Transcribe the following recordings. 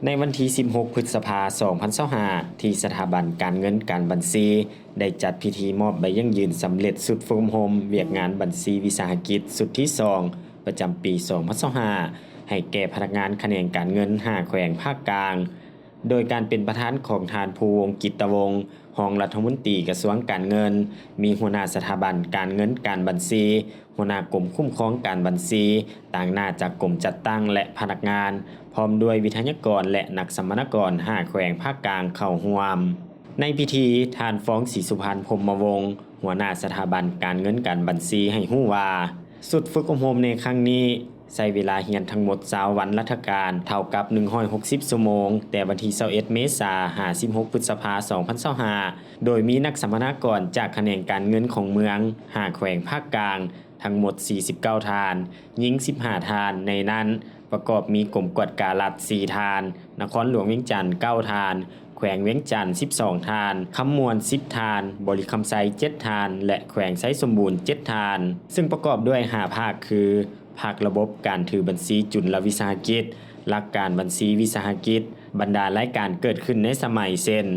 ໃນວັນທີສິບຫົກ ພຶດສະພາ ສອງພັນຊາວຫ້າ ທີ່ສະຖາບັນການເງິນການບັນຊີ ໄດ້ຈັດພິທີມອບໃບຢັ້ງຢືນສຳເລັດຊຸດຝຶກອົບຮົມວຽກງານບັນຊີວິສາຫະກິດຊຸດທີສອງ ປະຈຳປີ ສອງພັນຊາວຫ້າ ໃຫ້ແກ່ພະນັກງານຂະແໜງການເງິນ ຫ້າ ແຂວງພາກກາງ ໂດຍການເປັນປະທານຂອງທ່ານ ພູວົງ ກິດຕະວົງ ຮອງລັດຖະມົນຕີກະຊວງການເງິນ, ມີຫົວໜ້າສະຖາບັນການເງິນການບັນຊີ, ຫົວໜ້າກົມຄຸ້ມຄອງການບັນຊີ, ຕາງໜ້າຈາກກົມຈັດຕັ້ງ ແລະ ພະນັກງານ, ພ້ອມດ້ວຍວິທະຍາກອນ ແລະ ນັກສຳມະນາກອນ ຫ້າ ແຂວງພາກກາງເຂົ້າຮ່ວມ. ໃນພິທີ, ທ່ານ ຟອງ ສີສຸພັນ ພົມມະວົງ ຫົວໜ້າສະຖາບັນການເງິນການບັນຊີ ໃຫ້ຮູ້ວ່າ ຊຸດຝຶກອົບຮົມໃນຄັ້ງນີ້ ໃຊ້ເວລາຮຽນທັງໝົດ ຊາວ ວັນລັດຖະການ ເທົ່າກັບ ໜຶ່ງຮ້ອຍຫົກສິບ ຊົ່ວໂມງ, ແຕ່ວັນທີ ຊາວເອັດ ເມສາ ຫາ ສິບຫົກ ພຶດສະພາ ສອງພັນຊາວຫ້າ ໂດຍມີນັກສຳມະນາກອນຈາກຂະແໜງການເງິນຂອງເມືອງ ຫ້າ ແຂວງພາກກາງ ທັງໝົດ ສີ່ສິບເກົ້າ ທ່ານ, ຍິງ ສິບຫ້າ ທ່ານ, ໃນນັ້ນປະກອບມີກົມກວດກາລັດ ສີ່ ທ່ານ, ນະຄອນຫຼວງວຽງຈັນ ເກົ້າ ທ່ານ, ແຂວງວຽງຈັນ ສິບສອງ ທ່ານ, ຄຳມ່ວນ ສິບ ທ່ານ, ບໍລິຄຳໄຊ ເຈັດ ທ່ານ ແລະ ແຂວງໄຊສົມບູນ ເຈັດ ທ່ານ, ຊຶ່ງປະກອບດ້ວຍ ຫ້າ ພາກ ຄື ພາກລະບົບການຖືບັນຊີຈຸນລະວິສາຫະກິດ, ຫຼັກການບັນຊີວິສາຫະກິດ, ບັນດາລາຍການເກີດຂຶ້ນໃນສະໄໝ ເຊັ່ນ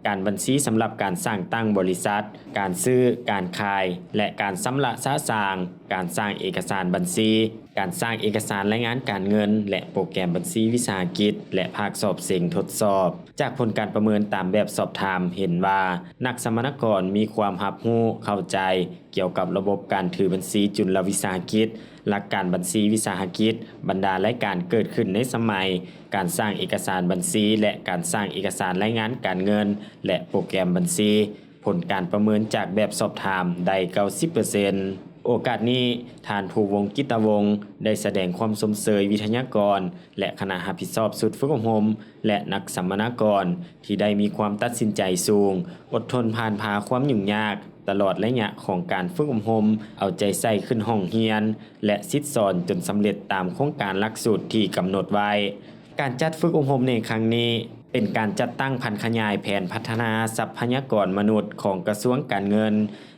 ການບັນຊີສຳລັບການສ້າງຕັ້ງບໍລິສັດ, ການຊື້, ການຂາຍ ແລະ ການຊຳລະສະສາງ, ການສ້າງເອກະສານບັນຊີ, ການສ້າງເອກະສານລາຍງານການເງິນ ແລະ ໂປຣແກມບັນຊີວິສາຫະກິດ ແລະ ພາກສອບເສັງທົດສອບ. ຈາກຜົນການປະເມີນຕາມແບບສອບຖາມເຫັນວ່າ ນັກສຳມະນາກອນມີຄວາມຮັບຮູ້ເຂົ້າໃຈ ກ່ຽວກັບລະບົບການຖືບັນຊີຈຸນລະວິສາຫະກິດ, ຫຼັກການບັນຊີວິສາຫະກິດ, ບັນດາລາຍການເກີດຂຶ້ນໃນສະໄໝ, ການສ້າງເອກະສານບັນຊີ ແລະ ການສ້າງເອກະສານລາຍງານການເງິນ ແລະ ໂປຣແກມບັນຊີ. ຜົນການປະເມີນຈາກແບບສອບຖາມໄດ້ ເກົ້າສິບເປີເຊັນ. ໂອກາດນີ້, ທ່ານ ພູວົງ ກິດຕະວົງ ໄດ້ສະແດງຄວາມຊົມເຊີຍວິທະຍາກອນ ແລະ ຄະນະຮັບຜິດຊອບຊຸດຝຶກອົບຮົມ ແລະ ນັກສຳມະນາກອນ ທີ່ໄດ້ມີຄວາມຕັດສິນໃຈສູງ, ອົດທົນຜ່ານຜ່າຄວາມຫຍຸ້ງຍາກ ຕະຫຼອດໄລຍະຂອງການຝຶກອົບຮົມ, ເອົາໃຈໃສ່ຂຶ້ນຫ້ອງຮຽນ ແລະ ສິດສອນຈົນສຳເລັດຕາມໂຄງການຫຼັກສູດທີ່ກຳນົດໄວ້. ການຈັດຝຶກອົບຮົມໃນຄັ້ງນີ້ ເປັນການຈັດຕັ້ງຜັນຂະຫຍາຍແຜນພັດທະນາຊັບພະຍາກອນມະນຸດຂອງກະຊວງການເງິນ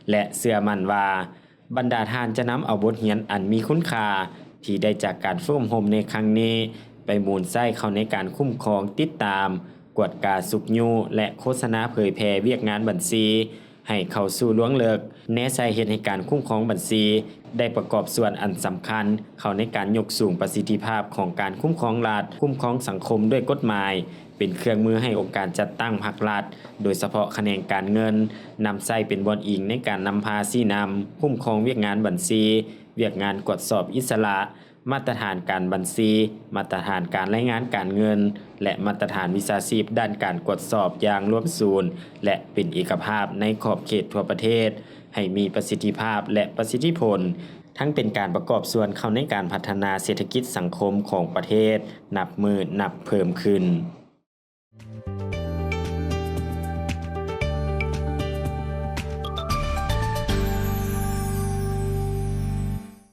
ແລະ ເຊື່ອໝັ້ນວ່າ ບັນດາທ່ານຈະນຳເອົາບົດຮຽນອັນມີຄຸນຄ່າ ທີ່ໄດ້ຈາກການຝຶກອົບຮົມໃນຄັ້ງນີ້ ໄປໝູນໃຊ້ເຂົ້າໃນການຄຸ້ມຄອງ, ຕິດຕາມ, ກວດກາ, ຊຸກຍູ້ ແລະ ໂຄສະນາເຜີຍແຜ່ວຽກງານບັນຊີ ໃຫ້ເຂົ້າສູ່ລວງເລິກ, ແນໃສ່ເຮັດໃຫ້ການຄຸ້ມຄອງບັນຊີ ໄດ້ປະກອບສ່ວນອັນສຳຄັນເຂົ້າໃນການຍົກສູງປະສິດທິພາບຂອງການຄຸ້ມຄອງລັດ, ຄຸ້ມຄອງສັງຄົມດ້ວຍກົດໝາຍ, ເປັນເຄື່ອງມືໃຫ້ອົງການຈັດຕັ້ງພາກລັດ, ໂດຍສະເພາະຂະແໜງການເງິນ, ນຳໃຊ້ເປັນບ່ອນອີງໃນການນຳພາຊີ້ນຳ, ຄຸ້ມຄອງວຽກງານບັນຊີ, ວຽກງານກວດສອບອິດສະຫຼະ, ມາດຕະຖານການບັນຊີ, ມາດຕະຖານການລາຍງານການເງິນ ແລະ ມາດຕະຖານວິຊາຊີບດ້ານການກວດສອບຢ່າງລວມສູນ ແລະ ເປັນເອກະພາບໃນຂອບເຂດທົ່ວປະເທດ ໃຫ້ມີປະສິດທິພາບ ແລະ ປະສິດທິຜົນ, ທັງເປັນການປະກອບສ່ວນເຂົ້າໃນການພັດທະນາເສດຖະກິດສັງຄົມຂອງປະເທດນັບມື້ນັບເພີ່ມຂຶ້ນ.